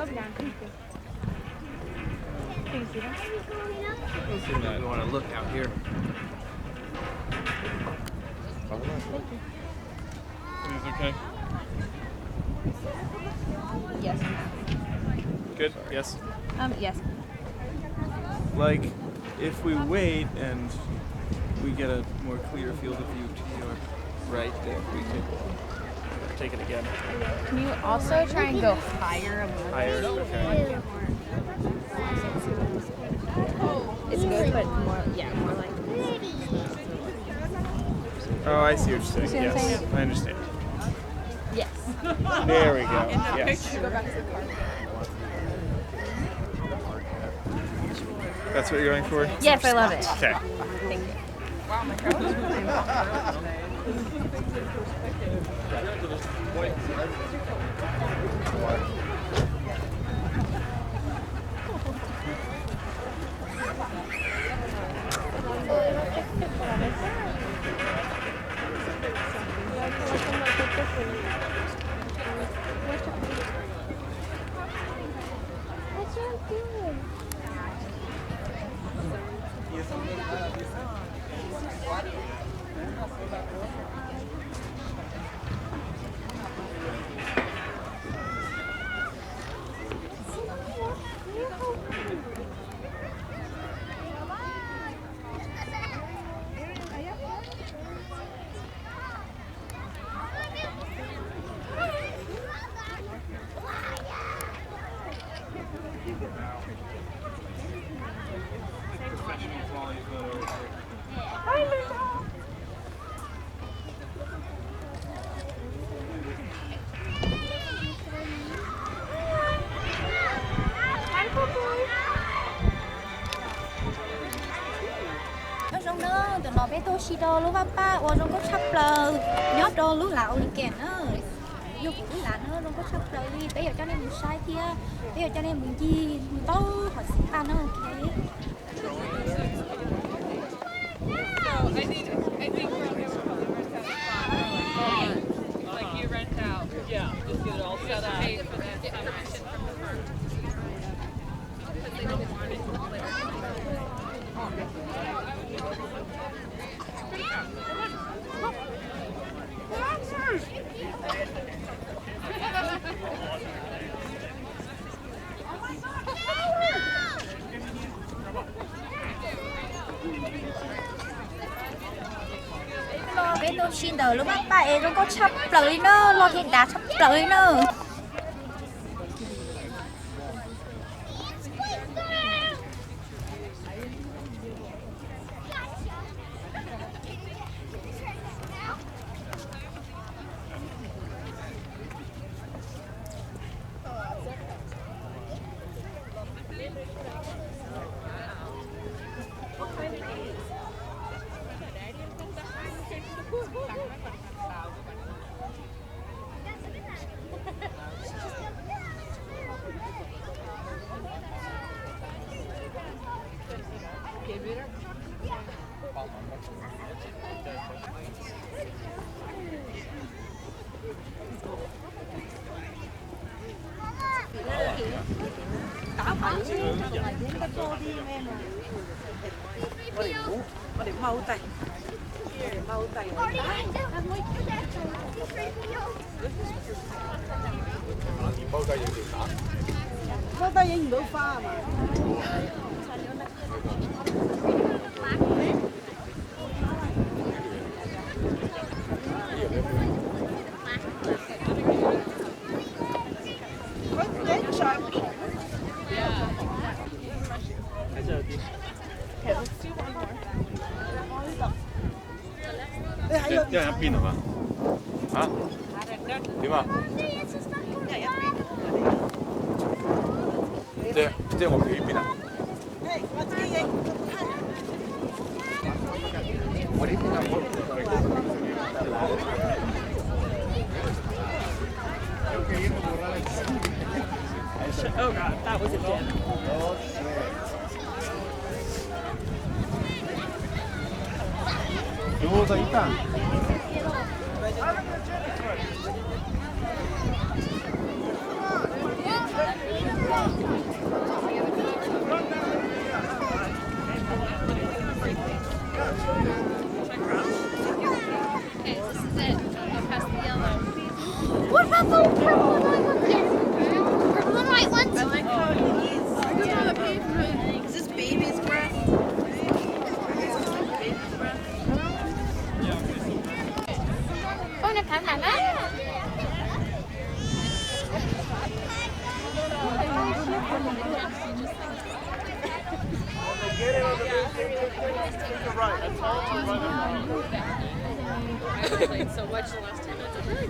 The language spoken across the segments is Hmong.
Let's see, we want to look out here. Is it okay? Yes. Good? Yes? Um, yes. Like, if we wait and we get a more clear field of view to your right, then we can take it again. Can you also try and go higher above? Higher, okay. It's good, but more, yeah, more like this. Oh, I see what you're saying. You see what I'm saying? Yes, I understand. Yes. There we go. Yes. That's what you're going for? Yes, I love it. Okay. Thank you. Nyob zoo na, ntawm no peb tuaj ua si rau lub vaj paj uas zoo nkauj tshaj plaws nyob rau lub lav Oloken na. Yog kuv lub lav na, zoo nkauj tshaj plaws li, peb yuav coj nej mus saib thiab peb yuav coj nej mus ncig mus tau hauv xim paj na, ok. So I think, I think like you rent out, yeah, just get it all set up. Get permission from the front. Peb tuaj si ntawm lub vaj paj es zoo nkauj tshaj plaws li na, loj thiab dav tshaj plaws li na. Oh God, that was a dip. So much the last time. That's okay.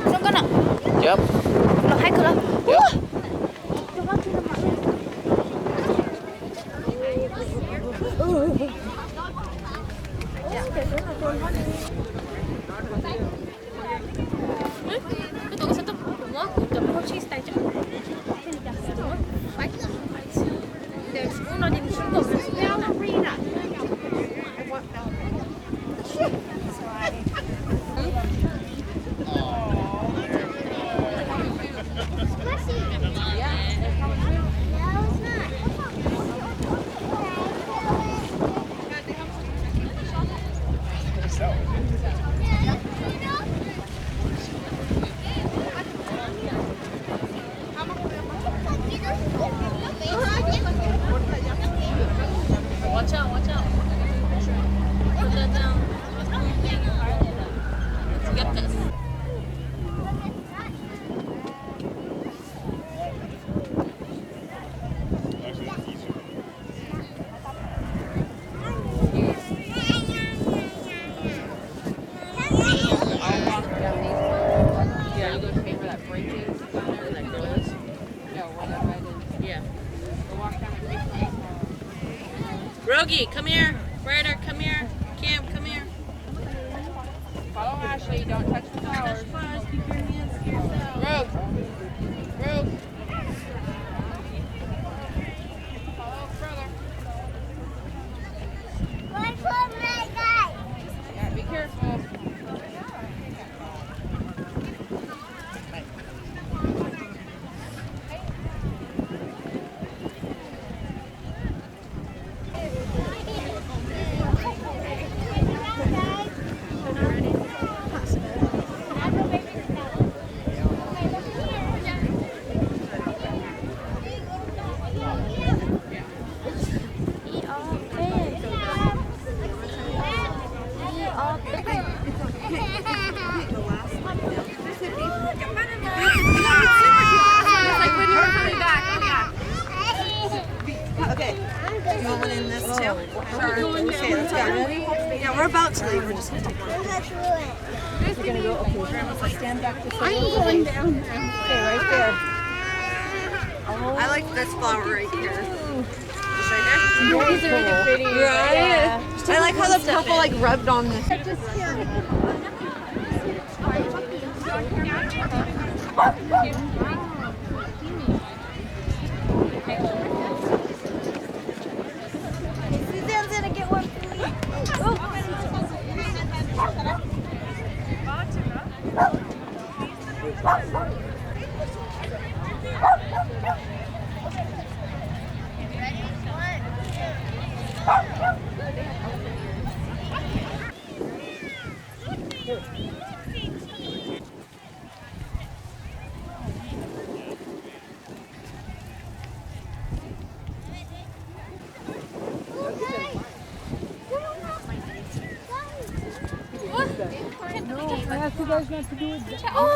Zoo koj no. Yep. Los hais kawg los. Yep. Watch out, watch out. Put that down. Let's get this. Yeah, you go pay for that break-in counter and that girl is. Yeah, whatever it is. Yeah. Go walk down the street. Rogie, come here. Ryder, come here. Cam, come here. Follow Ashley. Don't touch the flowers. Rogue. Rogue. Follow brother. Yeah, be careful. Ib, ob, peb. Ib, ob, peb. Okay. You want one in this too? Sure. Okay, let's go. Yeah, we're about to leave. We're just gonna take one. We're gonna go, okay, Grandma's like, stand back this way. I'm going down there. Okay, right there. I like this flower right here. This right here? Very pretty. Right? Yeah. I like how the purple, like, rubbed on this. Suzanne's gonna get one for me. Oh.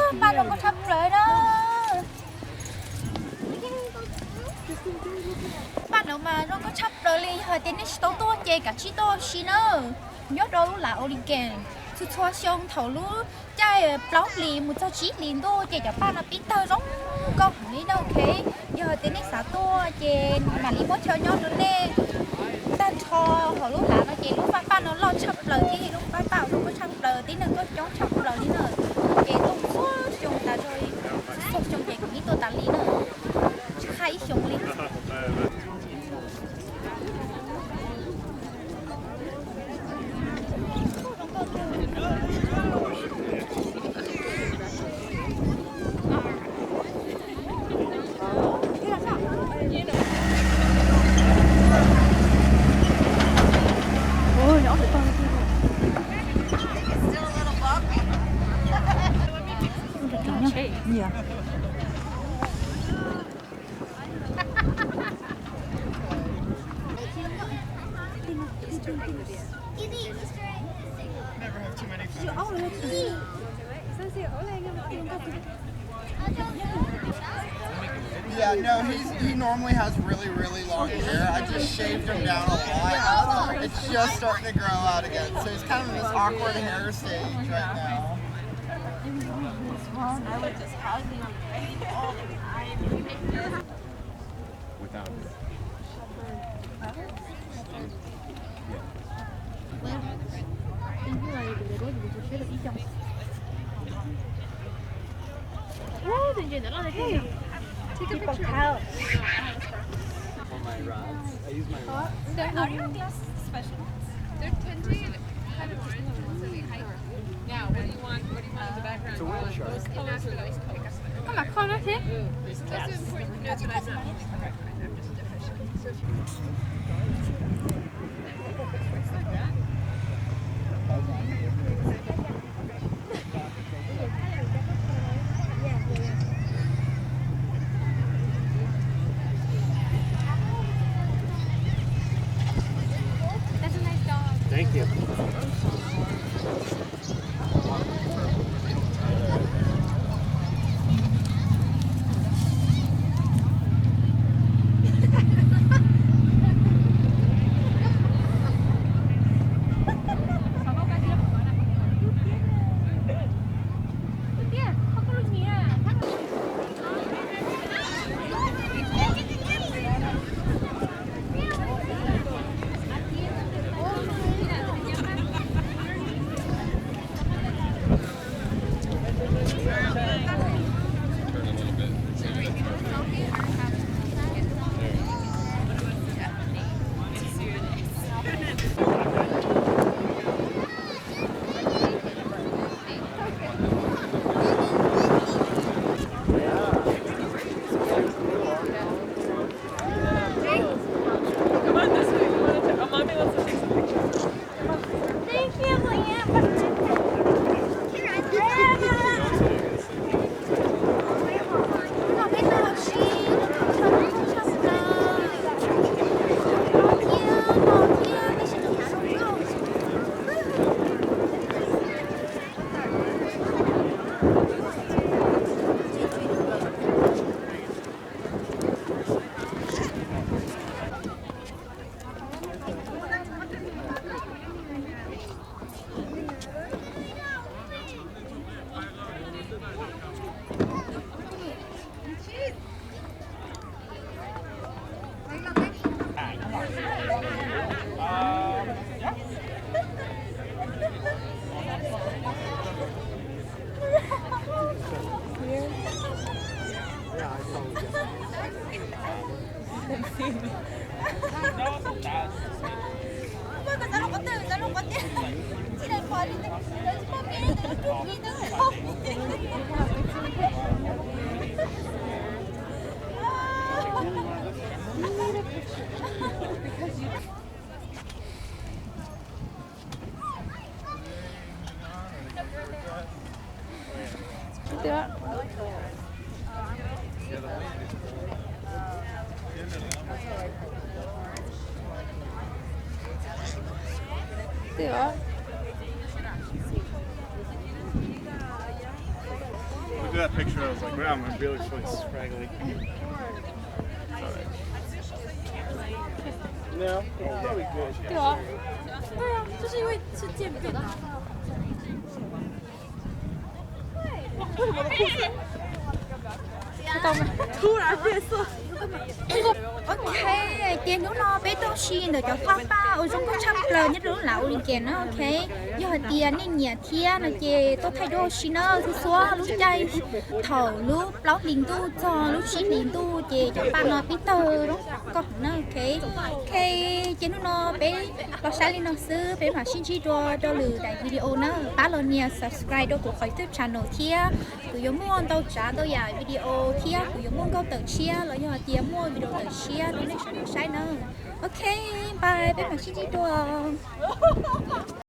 Ua, mas zoo nkauj tshaj plaws na. Paj no mas zoo nkauj tshaj plaws li, yog hais tias nej tsis tau tuaj ces kav tsij tuaj ua si na. Nyob rau lub lav Oregon, txhua txhua xyoo thaum lub caij plaub hlis mus txog tsib hlis ntuj ces cov paj no pib tawg zoo nkauj heev li na. Ok, yog hais tias nej xav tuaj ces mam li muab chaw nyob rau nej. Tag nrho hauv lub lav no ces lub faj paj no loj tshaj plaws thiab lub faj paj zoo nkauj tshaj plaws, tib neeg tuaj coob tshaj plaws li na. Ces tuaj txhua xyoo tas zog, txhua xyoo ces kuv yeej tuaj tas li na, tsis qab ib xyoos li. Yeah, no, he's he normally has really, really long hair. I just shaved him down a lot. It's just starting to grow out again. So he's kind of in this awkward hair stage right now. Without it. For my rods, I use my rods. They're audio glasses, special ones. They're tinted, kind of tinted, so they hide. Now, what do you want? What do you want in the background? It's a wind shark. Those colors or those colors? Those are important. No, that's what I meant. Okay, fine. I'm just deficient. So if you That's a nice dog. Thank you. Look at that picture. I was like, wow, my beard is really scraggly. It's all right. No, it's probably good. 对啊，对啊，就是因为是渐变的。为什么都不是？不知道吗？突然变色。 Ok, ces hnub no peb tuaj ua si ntawm cov faj paj uas zoo nkauj tshaj plaws nyob rau lub lav Uligen na, ok. Yog hais tias nej nyiam thiab no ces tuaj thaij dua ua si na, xub xuab lub caij thaum lub plaub hlis ntuj txog lub tsib hlis ntuj ces cov paj no pib tawg zoo nkauj na, ok. Ok, ces hnub no peb los saib li no xwb, peb mam sib ntsib dua rau lwm daim video na. Pab los nias subscribe rau kuv qhov YouTube channel thiab kuv yuav muaj ntau tsav ntau yam video thiab kuv yuav muaj nkauj tawm tshiab los yog hais tias muaj video tawm tshiab rau nej sawv daws saib na. Ok, bye, peb mam sib ntsib dua.